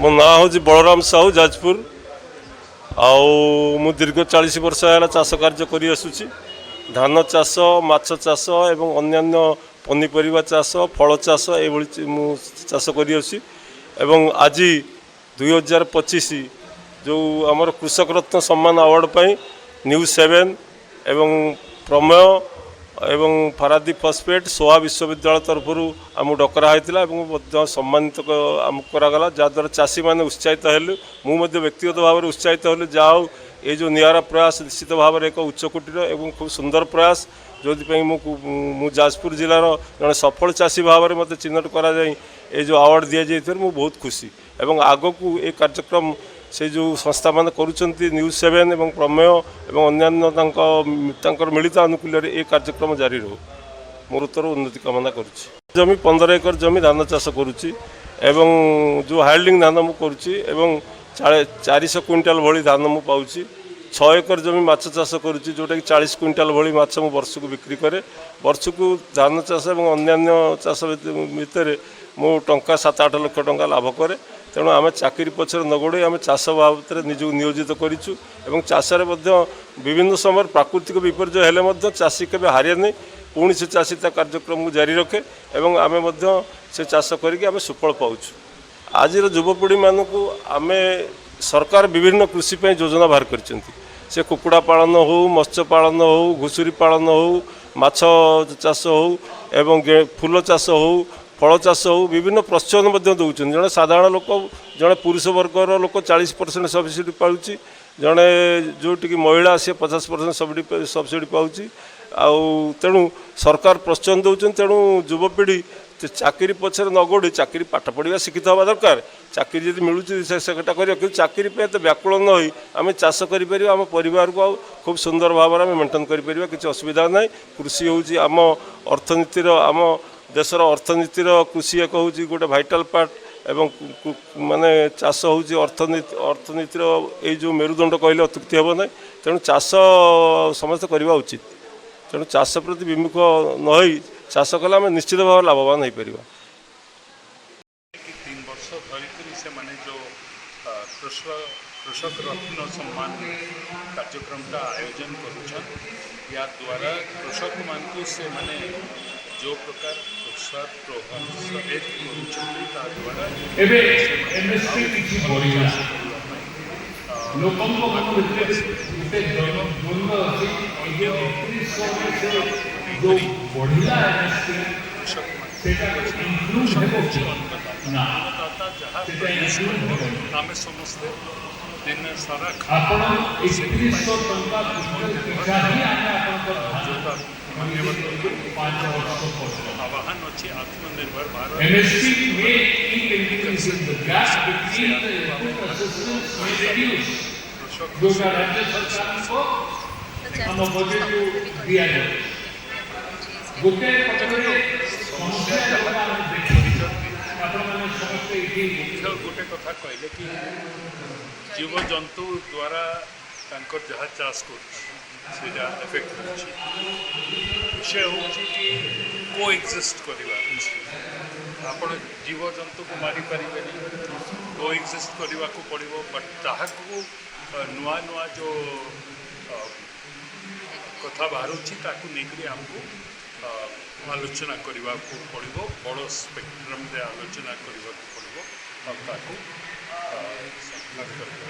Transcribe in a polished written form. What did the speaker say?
ମୋ ନାଁ ହେଉଛି ବଳରାମ ସାହୁ, ଯାଜପୁର। ଆଉ ମୁଁ ଦୀର୍ଘ 40 ବର୍ଷ ହେଲା ଚାଷ କାର୍ଯ୍ୟ କରି ଆସୁଛି। ଧାନ ଚାଷ, ମାଛ ଚାଷ ଏବଂ ଅନ୍ୟାନ୍ୟ ପନିପରିବା ଚାଷ, ଫଳ ଚାଷ, ଏଇଭଳି ମୁଁ ଚାଷ କରିଆସୁଛି। ଏବଂ ଆଜି 2025 ଯେଉଁ ଆମର କୃଷକ ରତ୍ନ ସମ୍ମାନ ଆୱାର୍ଡ଼ ପାଇଁ ନ୍ୟୁଜ୍ 7 ଏବଂ ପ୍ରମେୟ ଏବଂ ପାରାଦୀପ ଫସ୍ଫେଟ୍, ସୋଆ ବିଶ୍ୱବିଦ୍ୟାଳୟ ତରଫରୁ ଆମକୁ ଡକରା ହୋଇଥିଲା ଏବଂ ମଧ୍ୟ ସମ୍ମାନିତ ଆମକୁ କରାଗଲା, ଯାହାଦ୍ୱାରା ଚାଷୀମାନେ ଉତ୍ସାହିତ ହେଲୁ। ମୁଁ ମଧ୍ୟ ବ୍ୟକ୍ତିଗତ ଭାବରେ ଉତ୍ସାହିତ ହେଲି। ଯାହା ହଉ, ଏ ଯେଉଁ ନିଆରା ପ୍ରୟାସ ନିଶ୍ଚିତ ଭାବରେ ଏକ ଉଚ୍ଚକୋଟୀର ଏବଂ ଖୁବ୍ ସୁନ୍ଦର ପ୍ରୟାସ, ଯେଉଁଥିପାଇଁ ମୁଁ ଯାଜପୁର ଜିଲ୍ଲାର ଜଣେ ସଫଳ ଚାଷୀ ଭାବରେ ମୋତେ ଚିହ୍ନଟ କରାଯାଇ ଏ ଯେଉଁ ଆୱାର୍ଡ଼ ଦିଆଯାଇଥିବାରୁ ମୁଁ ବହୁତ ଖୁସି। ଏବଂ ଆଗକୁ ଏ କାର୍ଯ୍ୟକ୍ରମ ସେ ଯେଉଁ ସଂସ୍ଥାମାନେ କରୁଛନ୍ତି, ନ୍ୟୁଜ୍ 7 ଏବଂ ପ୍ରମେୟ ଏବଂ ଅନ୍ୟାନ୍ୟ ତାଙ୍କର ମିଳିତ ଆନୁକୂଲ୍ୟରେ ଏ କାର୍ଯ୍ୟକ୍ରମ ଜାରି ରହୁ। ମୋର ଉତ୍ତର ଉନ୍ନତି କାମନା କରୁଛି। ଜମି 15 ଏକର ଜମି ଧାନ ଚାଷ କରୁଛି ଏବଂ ଯେଉଁ ହାଇ ୟିଲ୍ଡିଂ ଧାନ ମୁଁ କରୁଛି ଏବଂ 400 କୁଇଣ୍ଟାଲ ଭଳି ଧାନ ମୁଁ ପାଉଛି। 6 ଏକର ଜମି ମାଛ ଚାଷ କରୁଛି, ଯେଉଁଟାକି 40 କୁଇଣ୍ଟାଲ ଭଳି ମାଛ ମୁଁ ବର୍ଷକୁ ବିକ୍ରି କରେ। ବର୍ଷକୁ ଧାନ ଚାଷ ଏବଂ ଅନ୍ୟାନ୍ୟ ଚାଷ ଭିତରେ ମୁଁ ଟଙ୍କା 7-8 ଲକ୍ଷ ଟଙ୍କା ଲାଭ କରେ। ତେଣୁ ଆମେ ଚାକିରି ପଛରେ ନ ଗୋଡ଼େଇ ଆମେ ଚାଷ ବାବଦରେ ନିଜକୁ ନିୟୋଜିତ କରିଛୁ। ଏବଂ ଚାଷରେ ମଧ୍ୟ ବିଭିନ୍ନ ସମୟରେ ପ୍ରାକୃତିକ ବିପର୍ଯ୍ୟୟ ହେଲେ ମଧ୍ୟ ଚାଷୀ କେବେ ହାରେନି। ପୁଣି ସେ ଚାଷୀ ତା କାର୍ଯ୍ୟକ୍ରମକୁ ଜାରି ରଖେ ଏବଂ ଆମେ ମଧ୍ୟ ସେ ଚାଷ କରିକି ଆମେ ସୁଫଳ ପାଉଛୁ। ଆଜିର ଯୁବପିଢ଼ିମାନଙ୍କୁ ଆମେ ସରକାର ବିଭିନ୍ନ କୃଷି ପାଇଁ ଯୋଜନା ବାହାର କରିଛନ୍ତି। ସେ କୁକୁଡ଼ା ପାଳନ ହେଉ, ମତ୍ସ୍ୟ ପାଳନ ହେଉ, ଘୁଷୁରୀ ପାଳନ ହେଉ, ମାଛ ଚାଷ ହେଉ ଏବଂ ଫୁଲ ଚାଷ ହେଉ, ଫଳ ଚାଷ ହେଉ, ବିଭିନ୍ନ ପ୍ରୋତ୍ସାହନ ମଧ୍ୟ ଦେଉଛନ୍ତି। ଜଣେ ସାଧାରଣ ଲୋକ, ଜଣେ ପୁରୁଷ ବର୍ଗର ଲୋକ 40% ସବସିଡ଼ି ପାଉଛି। ଜଣେ ଯେଉଁଠିକି ମହିଳା, ସିଏ 50% ସବସିଡ଼ି ପାଉଛି। ଆଉ ତେଣୁ ସରକାର ପ୍ରୋତ୍ସାହନ ଦେଉଛନ୍ତି। ତେଣୁ ଯୁବପିଢ଼ି ଚାକିରି ପଛରେ ନ ଗୋଡ଼ି, ଚାକିରି ପାଠ ପଢ଼ିବା, ଶିକ୍ଷିତ ହେବା ଦରକାର। ଚାକିରି ଯଦି ମିଳୁଛି ସେଟା କରିବା, କିନ୍ତୁ ଚାକିରି ପାଇଁ ଏତେ ବ୍ୟାକୁଳ ନ ହୋଇ ଆମେ ଚାଷ କରିପାରିବା। ଆମ ପରିବାରକୁ ଆଉ ଖୁବ୍ ସୁନ୍ଦର ଭାବରେ ଆମେ ମେଣ୍ଟେନ୍ କରିପାରିବା, କିଛି ଅସୁବିଧା ନାହିଁ। କୃଷି ହେଉଛି ଆମ ଅର୍ଥନୀତିର, ଆମ ଦେଶର ଅର୍ଥନୀତିର କୃଷି ଏକ ହେଉଛି ଗୋଟେ ଭାଇଟାଲ୍ ପାର୍ଟ। ଏବଂ ମାନେ ଚାଷ ହେଉଛି ଅର୍ଥନୀତିର ଏଇ ଯେଉଁ ମେରୁଦଣ୍ଡ କହିଲେ ଅତ୍ୟୁକ୍ତି ହେବ ନାହିଁ। ତେଣୁ ଚାଷ ସମସ୍ତେ କରିବା ଉଚିତ। ତେଣୁ ଚାଷ ପ୍ରତି ବିମୁଖ ନ ହୋଇ ଚାଷ କଲେ ଆମେ ନିଶ୍ଚିତ ଭାବରେ ଲାଭବାନ ହେଇପାରିବା। କି 3 ବର୍ଷ ଧରିକରି ସେମାନେ ଯେଉଁ କୃଷକ ରତ୍ନ ସମ୍ମାନ କାର୍ଯ୍ୟକ୍ରମଟା ଆୟୋଜନ କରୁଛନ୍, ୟା ଦ୍ୱାରା କୃଷକମାନଙ୍କୁ ସେମାନେ ଯେଉଁ ପ୍ରକାର ପ୍ରୋତ୍ସାହିତ କରୁଛନ୍ତି, ତା ଦ୍ୱାରା ଏବେ ସେମାନେ ଏମଏସପି ଆଉ କିଛି ଭଲ ବଢିଲା। ଚାଷ କରିବା ପାଇଁ ଲୋକଙ୍କ ମନ ଭିତରେ ଗୋଟେ ଦ୍ୱନ୍ଦ୍ୱ ଅଛି। ଏଇ ଅନ୍ୟ ଯୋଉ 3100ରେ ସେ ଯୋଉ ନେଇକରି ବଢିଲା ଏମଏସପି, କୃଷକମାନେ ସେଇଟା ଇନକ୍ଲୁଡ କୃଷକ ହେବ ହେଉଛି କି ଅନ୍ନଦାତା। ନା? ଅନ୍ନଦାତା ଯାହା ସେଟା ପ୍ରଡ୍ୟୁସ୍ ଇନକ୍ଲୁଡ କରିବ, ହେବନି। ଆମେ ସମସ୍ତେ ଦିନ ସାରା ଆପଣ ଖାଉ। 3100 ଟଙ୍କା କୁଇଣ୍ଟାଲ ପିଛା ହିଁ ଆମେ ଆପଣଙ୍କର ଧାନ ଯୋଉଟା ମାନ୍ୟବର 5 ବର୍ଷ ପର୍ଯ୍ୟନ୍ତ। ଆହ୍ୱାନ ଅଛି, ଆତ୍ମନିର୍ଭର Bharat, MSP may keep increasing, the gap between the input assistance may reduce. କୃଷକ ଯୋଉଟା ରାଜ୍ୟ ସରକାରଙ୍କ ଆମ ବଜେଟରୁ ଦିଆଯାଉଛି। ଗୋଟେ ପଟରେ ସମସ୍ୟା ଯୋଉଟା ଆମେ ଦେଖିଛୁ, ଆପଣମାନେ ସମସ୍ତେ ଏଇଠି ମୁଖ୍ୟ ଗୋଟେ କଥା କହିଲେ କି ଜୀବଜନ୍ତୁ ଦ୍ୱାରା ତାଙ୍କର ଯାହା ଚାଷ କରୁଛି, ସେଇଟା ଏଫେକ୍ଟ ହେଉଛି। ବିଷୟ ହେଉଛି କି କୋ ଏକ୍ଜିଷ୍ଟ କରିବା। ଆପଣ ଜୀବଜନ୍ତୁକୁ ମାରିପାରିବେନି, କୋ ଏକ୍ଜିଷ୍ଟ କରିବାକୁ ପଡ଼ିବ। ବଟ୍ ତାହାକୁ ନୂଆ ନୂଆ ଯେଉଁ କଥା ବାହାରୁଛି, ତାକୁ ନେଇକରି ଆମକୁ ଆଲୋଚନା କରିବାକୁ ପଡ଼ିବ, ବଡ଼ ସ୍ପେକ୍ଟ୍ରମ୍ରେ ଆଲୋଚନା କରିବାକୁ ପଡ଼ିବ ଆଉ ତାକୁ ସମାଧାନ କରିବାକୁ।